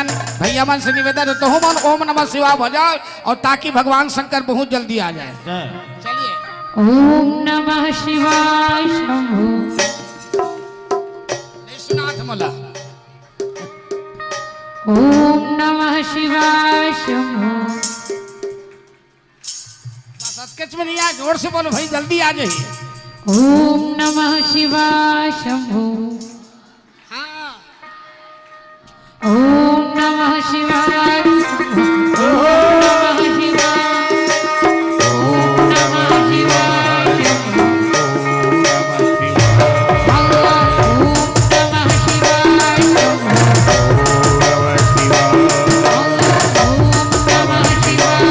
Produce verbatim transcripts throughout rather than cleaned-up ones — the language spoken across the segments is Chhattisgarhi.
भैया मन से निवेदन है, तो हम ओम नमः शिवाय हो जाओ, और ताकि भगवान शंकर बहुत जल्दी आ जाए। जय। चलिए। ओम नमः शिवाय शंभू। विश्वनाथ मोला। ओम नमः शिवाय शंभू। बस अतकेच में नहीं आए, जोर से बोलो भाई, जल्दी आ जाइए। ओम नमः शिवाय शंभू। हाँ। ओम नमः शिवाय। ओम नमः शिवाय। ओम नमः शिवाय। ओम नमः शिवाय। ओम नमः शिवाय।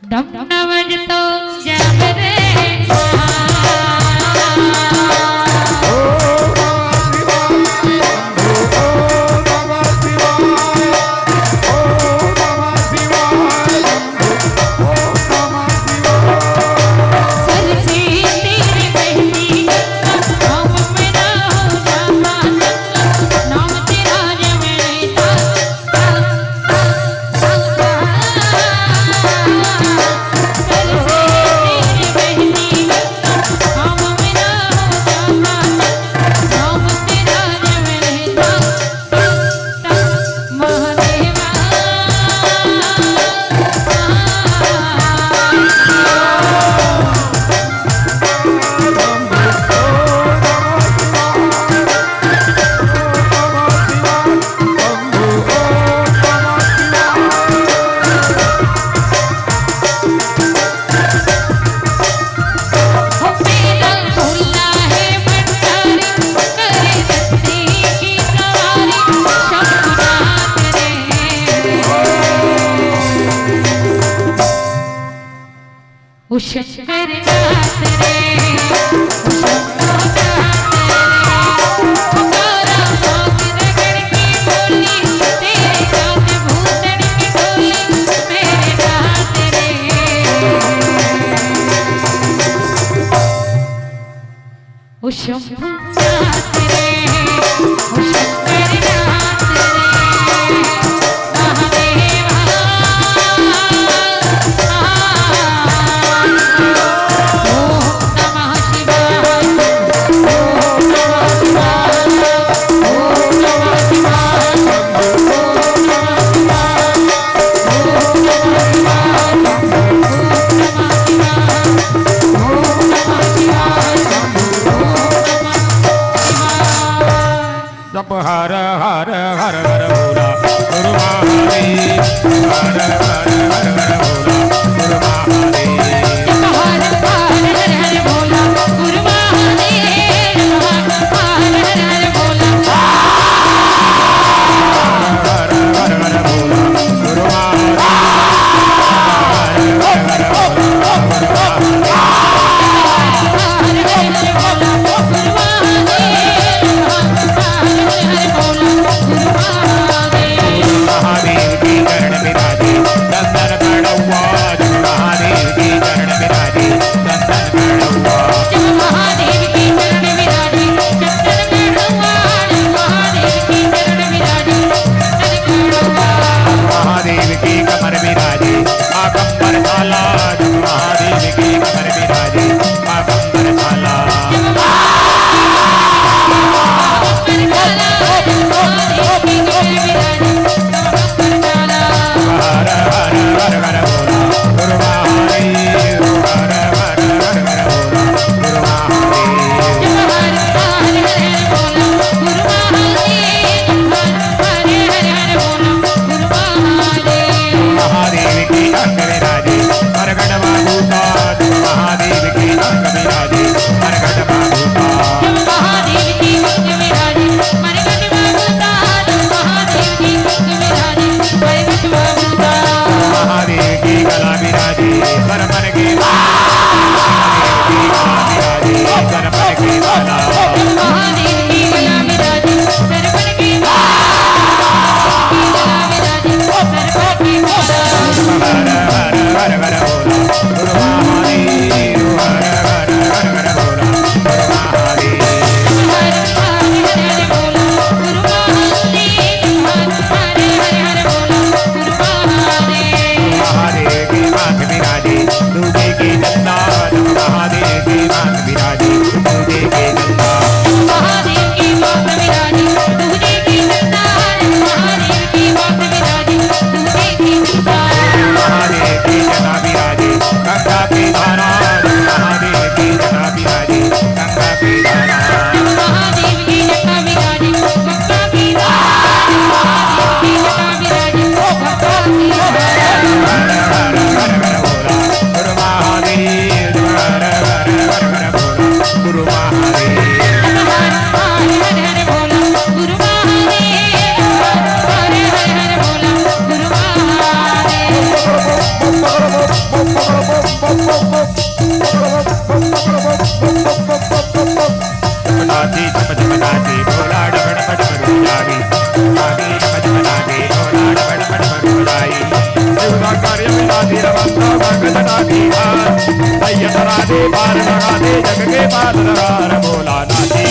डम डम बजतो जग रे। ओ शंकर नाथ रे, ओ शंभो नाथ रे, पुकारा भांग रगड़ के बोली, तेरे साथ भूतड़ की टोली, मेरे नाथ रे। ओ शंभुनाथ रे, ओ शंकरनाथ रे, महादेवा। ओम नमः शिवाय, ओम नमः शिवाय, ओम नमः शिवाय, ओम नमः शिवाय। जप हर हर हर हर भोला गुरु महादेव। हर हर हर हर भोला गुरु महादेव। जप हर हर हर हर भोला गुरु महादेव। हर हर हर भोला। महादेव के चरण विराजे, दंदन प्रणव जग जटा की हार, भैया धरा दे पार, लगा दे जग के पार, लगा रे भोला नाथी।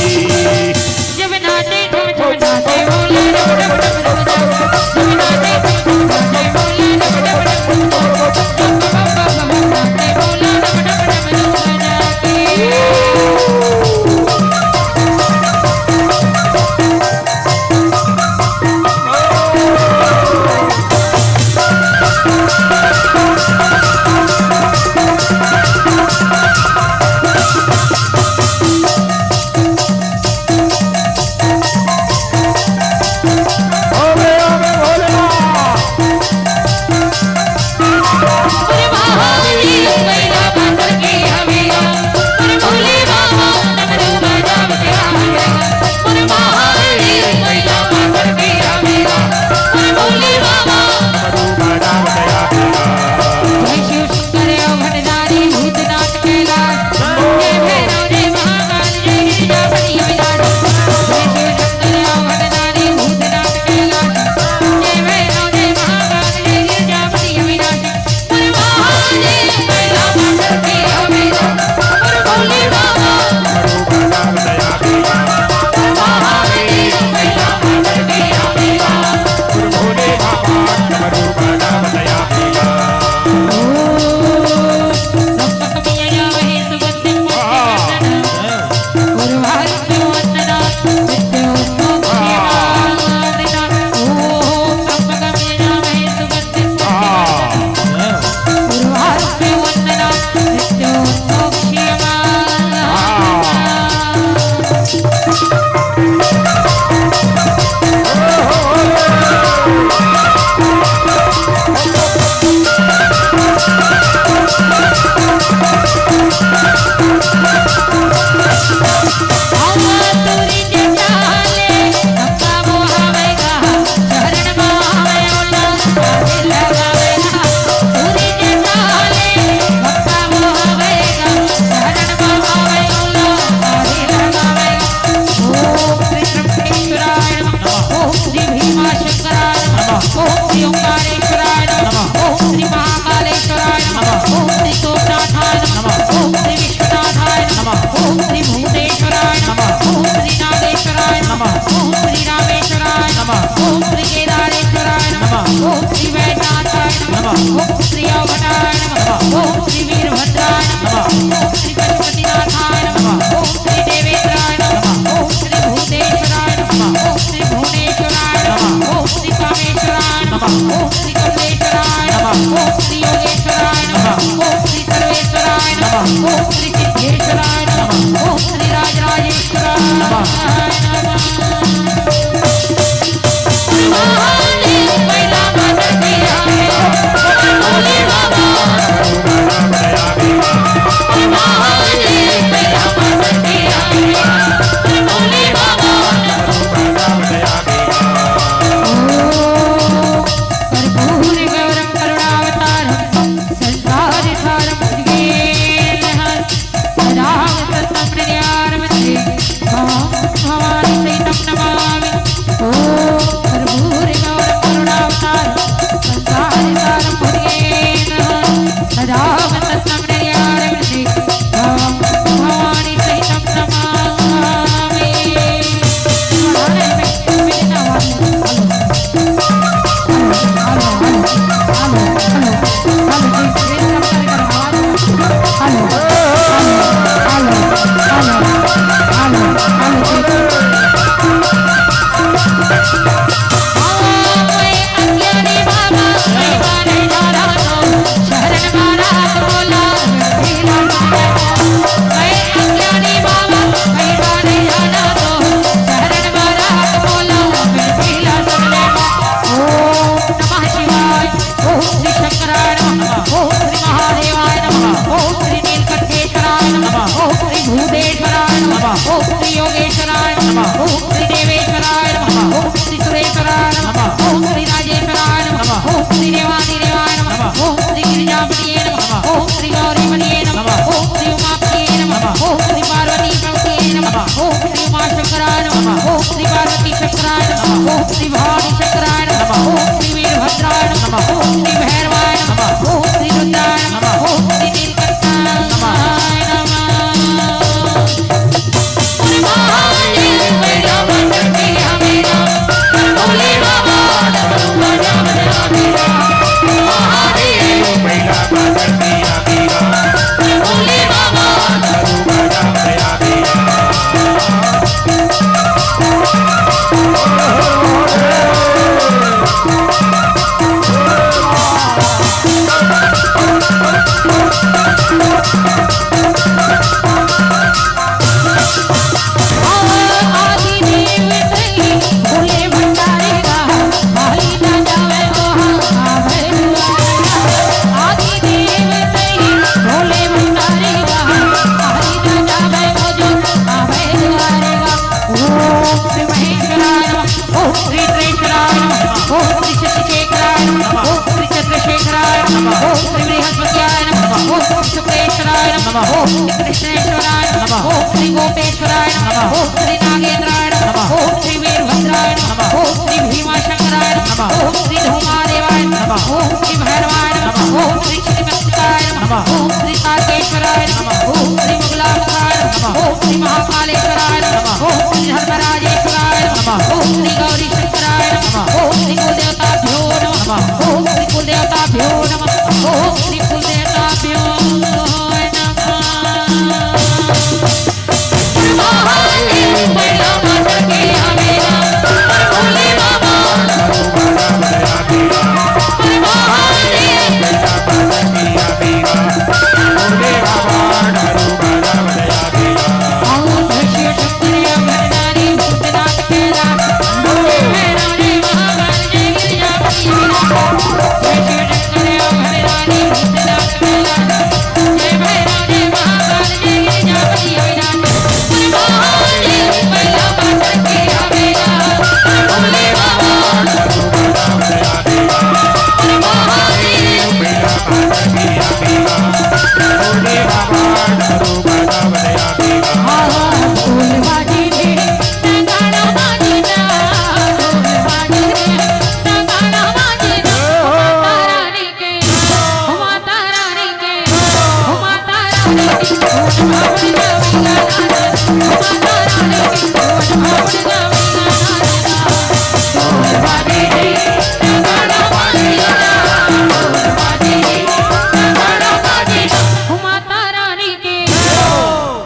नमः। ओम श्री कृष्णेश्वराय नमः। ओम श्री गोपेश्वराय नमः। ओम श्री नागेंद्राय नमः। ओम श्री वीरभद्राय नमः। ओम श्री भीमाशंकराय नमः। ओम श्री धूमादेवाय नमः। ओम श्री भैरवाय नमः। ओम श्री श्रीमंतकाय नमः। ओम श्री तारकेश्वराय नमः। ओम श्री मुगलामुखाय नमः। ओम श्री महाकालेश्वराय नमः। ओम श्री धर्मराजेश्वराय नमः। ओम श्री गौरी शंकराय नमः। ओम श्री कुलदेवताभ्यो नमः। ओम श्री कुलदेवताभ्यो नमः। ओम श्री कुलदेवताभ्यो नमः।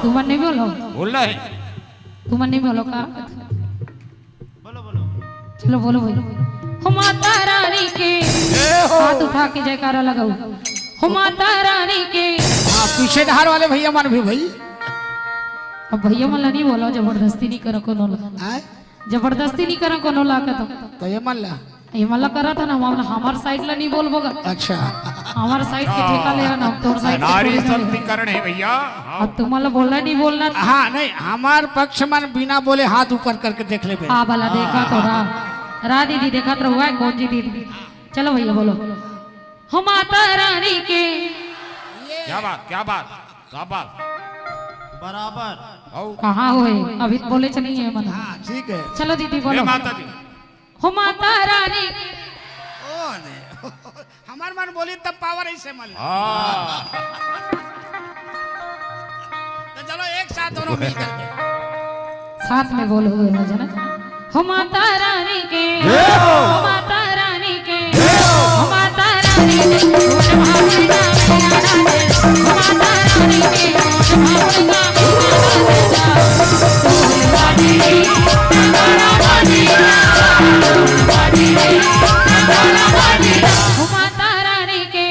तुमन नहीं बोलो। बोलना है। तुमन नहीं बोलो का? बोलो, बोलो। चलो बोलो भाई। हो माता रानी के। जय हो। हाथ उठा के जयकारा लगाओ। हो माता रानी के। हाँ, पीछे धार वाले भैया मन भी भाई। अब भैया मन ला नहीं बोलो, जबरदस्ती नहीं करो कोनो ला। आय? जबरदस्ती नहीं करो कोनो ला का तो। तो ये मन ला। ये मन ला करा था ना, हम हमार साइड ला नहीं बोलबो गा। अच्छा। हमार साइड के ठेका ले रहा ना, हम तोर साइड के नारी थोड़ी ना ले। शक्तिकरण है भैया। हाँ। अब तुम ला बोलना नहीं बोलना। हाँ, नहीं, हमार पक्ष मन बिना बोले हाथ ऊपर करके देख लेबे। हाँ, भला देखा तो रहा। रा दीदी देखा तो हुआ है, कौन जी दीदी। चलो भैया बोलो। हो माता रानी के। क्या बात, क्या बात, क्या बात। बराबर। आओ। कहाँ हुए? अभी तो बोले चली है मन। हाँ, ठीक है। चलो दीदी बोलो। माता जी। हो माता रानी। ओ, नहीं। हमार मन बोली तब पावर ऐसे मन। हाँ। तो चलो एक साथ दोनों मिल करके। साथ में बोलो, दोनों जना। हो माता रानी के, जय हो। हो माता रानी के, जय हो। हो माता रानी के, हो माता रानी के, हो माता रानी के, माता रानी के, माता रानी के,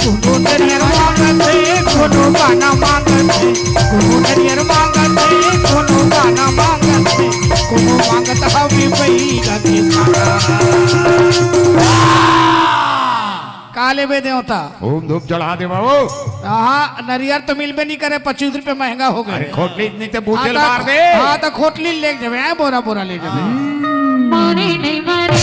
कोनो नरियर मांगत हे, कोनो गाना मांगत हे, कोनो नरियर मांगत हे, कोनो गाना मांगत हे, कोनो मांगत हवे बइगा के खाना। का लेबे देवता? ओम धूप चढ़ा दे बाबू। हाँ, नरियर तो मिलबे नहीं करे, पच्चीस रुपए महंगा हो गए। अरे खोटली इतनी ते बूझे हाँ, मार दे। हाँ, तो खोटली ले जबे, आए बोरा बोरा ले जबे। माने नहीं माने।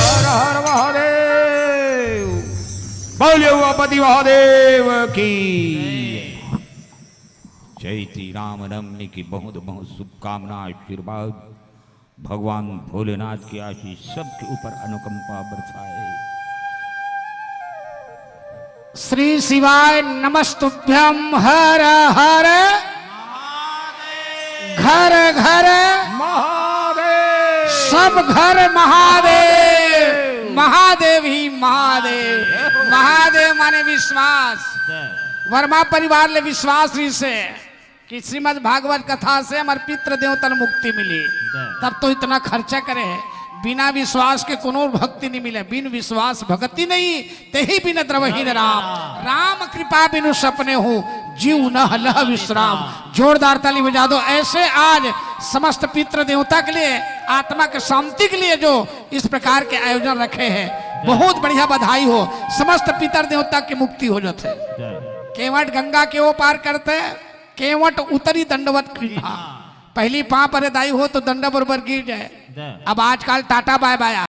हर हर महादेव। बोलिए उमापति महादेव की। जयंती रामनवमी की बहुत बहुत शुभकामना, आशीर्वाद। भगवान भोलेनाथ की आशीष सबके ऊपर अनुकंपा बरसाए। श्री शिवाय नमस्तुभ्यम। हर हर घर घर महादेव। सब घर महादेव। महादेव ही महादेव। महादेव माने विश्वास। वर्मा परिवार ले विश्वास रहिसे कि श्रीमद् भागवत कथा से हमर पितृ देवता ल मुक्ति मिली। तब तो इतना खर्चा करे हे। बिना विश्वास के कोनो भक्ति नहीं मिले। बिन विश्वास भक्ति नहीं, तेहि बिन द्रवहीन राम। राम कृपा बिनु सपने हूँ, जीव न लह विश्राम। जोरदार ताली बजा दो। ऐसे आज समस्त पितृ देवता के लिए, आत्मा के शांति के लिए जो इस प्रकार के आयोजन रखे हैं, बहुत बढ़िया, बधाई हो। समस्त पितर देवता के मुक्ति हो जाथे। केवट गंगा के ओ पार करथे, केवट उतरी दंडवत खिन्हा। पहली पाँव परे दाई हो तो दंडा बरोबर गिर जाए। अब आजकल टाटा बाय बाय।